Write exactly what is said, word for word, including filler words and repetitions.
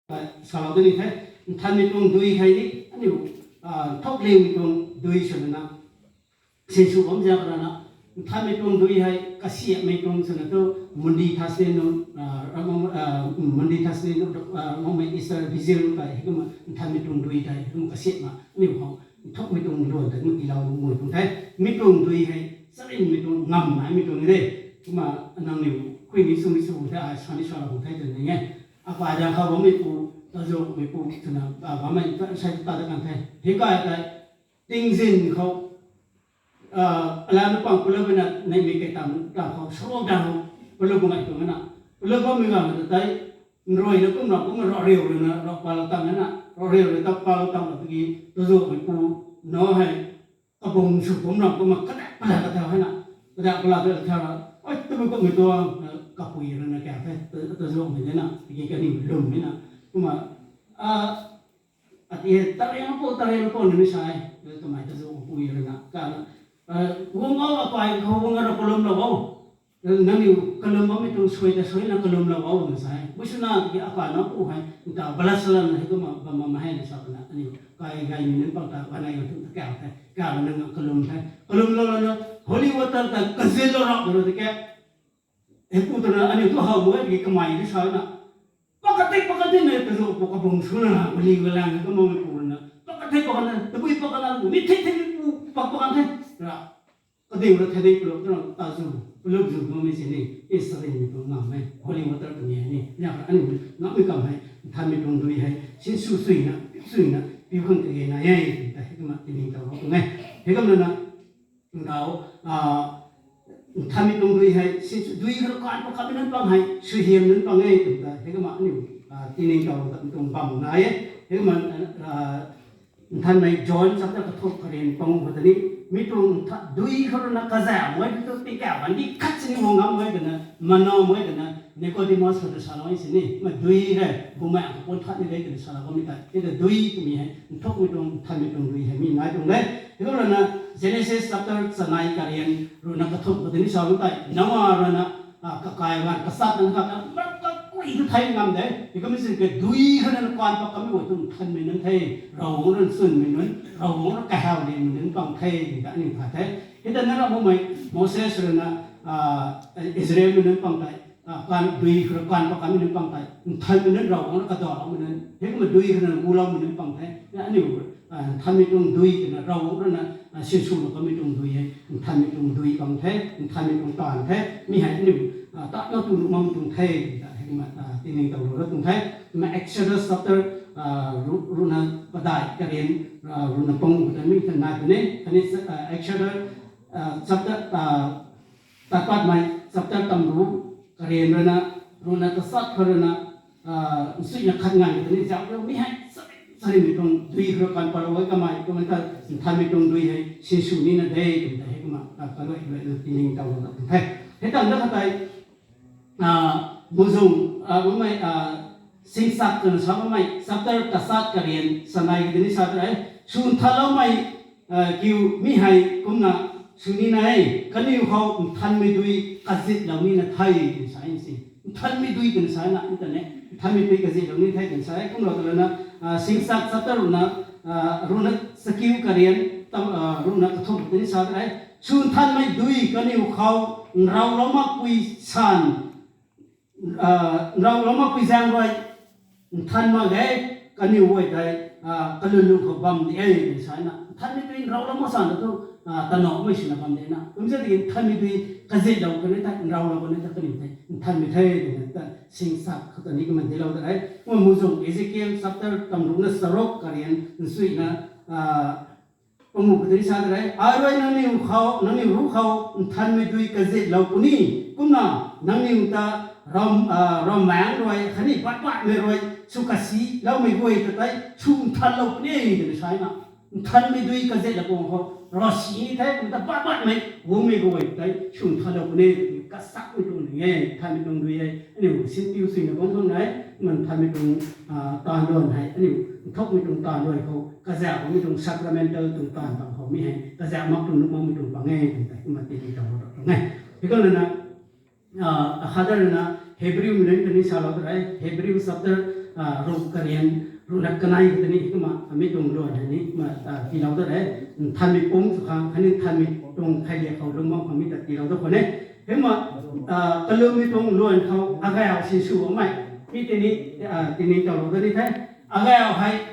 Salou da ni the, nthanmei tuang dui hei ni aniu nthuk liumei tuang dui swna sinsw bam zaeng rana, nthanmei tuang dui hei kasiamhmei tuang swna tu, Monday Thursday nung, Monday Thursday nung makmei Easter Vigil tei heikumna nthanmei tuang dui tei heikumna kasiamhna aniu khou nthukmei tuang luan tei kumna tiilou mui tuang the. Mi tuang dui hei charynmei tuang ngam naimei tuang de. Kumna nangniw khui ni sw ni sw the, ai sa ni salou tuang the twna ning e. Akai zaeng khou bammeipu, tazuanhmeipu twna bammei sai ta ta kan the. Hei kai tei tingzin khou alau na pang pulou bina neihmei kei tang tang khou sarou dang khou pulou bam ngai tuang na, pulou bammei ganv ta tei nruina kumna kumna rawriu ruina rau palou tang na, rawriu rui ta palou tang na tiki, tazuanhmeipu na hei kabung sw kumna kumna kadak pala kathau hei na, kadak pala ta thau ra, oi tabui kummei tuang kapui ruina ka the, tazuanhmei de na tiki kaniw lwmmei na, kumna ati hei tariang pou tariang pou nunc ni sa e, kamei tazuanhpui ruina ka, guang o, akai khou guang ra kalumlou o, nangniw kalum bammei tuang suai ta suaina kalumlou o na sa e. Mei swna tiki akai na pu hei nta balat salan hei kumna bam bam hei na sa twna aniu kai gaymei nunc pang ta kanei ganv thu ta kau the, kau nang kalum the, kalumlou lana holy water ta kazilou rap ru tiki, heipu twna aniu thu how mak e tiki kamei ni sa na, pakati pakati mei tazuanhpu kabung swna na, kali kalang kumna meipu na pakati pakana, tabui pakana, mi thei thei pu pak pakan the, ra kadiu ra thei thei pulou twna tazuanhpu pulou zuanhmei sini, charynmei tuang ngam e, holy water twmei ni, ya aniu ngammei kam hei nthanmei tuang dui hei sinsw suina suina piu khang kage nai e, ta heikumna tining tau tuang e. Heikumna na, ndau, nthanmei tuang dui hei sinsw dui khou rui kaanv pakamei nunc pang hei suaihiam nunc pang e twmei ta heikumna aniu tining tau ta tuang bam nai e. Heikumna nthanmei John chapter kathumh karian pangu khou ta ni, mi tuang dui khou ruina kazauh mak e tu tingkauh ganv di khat sini guang ngam mak e twna, mana mak e twna Nicodemus khou ta salou e sini, ma dui hei bumaengh khou puan khat ni de twna salou bammei tei, hei ta dui twmei hei nthukmei tuang nthanmei tuang dui hei mi nai tuang de. Heikumna Genesis chapter chanei karian ruina kathumh khou ta ni sa tei Noa ruina kakai ganv kachat nunc khat na kakui tu thei ngam de. Heikumna si kadui khou ruina kaanv pakamei guay tu nthanmei nunc the, Ravguangc rui nchwnmei nunc, Ravguangc rui kahaw liangmei nunc pang the twmei ta aniu thay the. Hei ta na ra makmei Moses ruina Israelmei nunc pang tei, dui khou rui kaanv pakamei nunc pang tei nthanmei nunc, Ravguangc rui kadaloumei nunc, heikumna dui khou ruina guloumei nunc pang the. Aniu nthanmei tuang dui twna Ravguangc ruina sinswlou kamei tuang dui hei nthanmei tuang dui pang the, nthanmei tuang taanv the. Mi hei aniu tatna tu nuh makmei tuang the twmei ta heikumna tining taulou ra tuang the. Kumna Exodus chapter ruina padeih karian ruina pangu khou ta mi ta nai puni khatni Exodus chapter, tatpatmei chapter tamruh karian ruina ruina tachat khou ruina nsuina khat nganv khou ta ni zauc riu mi hei charynmei tuang dui khou rui kaanv palou e kamei twmei ta nthanmei tuang dui hei sinsw nina de twmei ta heikumna kaluai luaina tining taulou ra tuang the. Hei tangv da khat tei Muhzwng, makmei, Singsak twna sa bammei chapter tachat karian chanei khou ta ni sa tei, sw nthanloumei kiu mi hei kumna sw nina e, kaniw khou nthanmei dui kazitlou nina the twna sa e si. Nthanmei dui twna sa na, internet nthanmei dui kazitlou ni the twna sa e. Kumlou ta lana Singsak chapter ruina ruina chakiu karian ruina kathumh ta ni sa tei, sw nthanmei dui kaniw khou nraulou makpui san, nraulou makpui zaeng rui nthan mak ge, kaniw guay tei kalun lung khou bam di e twna sa na. Nthanmei dui nraulou mak san ta thu tanamei swna bam di na, kumna tiki nthanmei dui kazitlou kan e tei, nraulou kan e tei, kaniw tei nthanmei the twna ta Singsak khou ta ni kumna dilou ta e. Kumna Muhzwng Ezekiel chapter tamruhna charuk karian nsuina pangu khou ta ni sa tei, ai rui nangniw khou, nangniw ruc khou nthanmei dui kazitlou puni, kumna nangniw ta ram, rammaengc rui khatni batbatmei rui sw kasiloumei guay ta tei sw nthanlou puni twna sa na. Nthanmei dui kazitlou puni khou ravsic ni the, kumna ta batbatmei guangmei guay tei sw nthanlou puni, kachakmei tuang ni e. Nthanmei tuang dui hei aniu sinpiu suina bam khang nai, kumna nthanmei tuang taanv luan hei aniu nthukmei tuang taanv luan khou kazauh bammei tuang sacramental tuang taanv pang khou mi hei kazauh mak tuang nuh makmei tuang pang e twmei tei kumna tining taulou ra tuang e. Heikumna na akhat ruina Hebrewmei nunc ta ni salou tei, Hebrew chapter ruh karian, ruh lat kanei tei ni kumna mi tuang luan hei ni kumna tiilou dat e. Nthanmei pumc sw khang khatni nthanmei tuang khailiak khou lungmam khang mi ta tiilou dat khwan e. Kumna kalummei tuang luan khou agau sinsw bammei mi tei ni tini tawlou dat ni the. Agau hei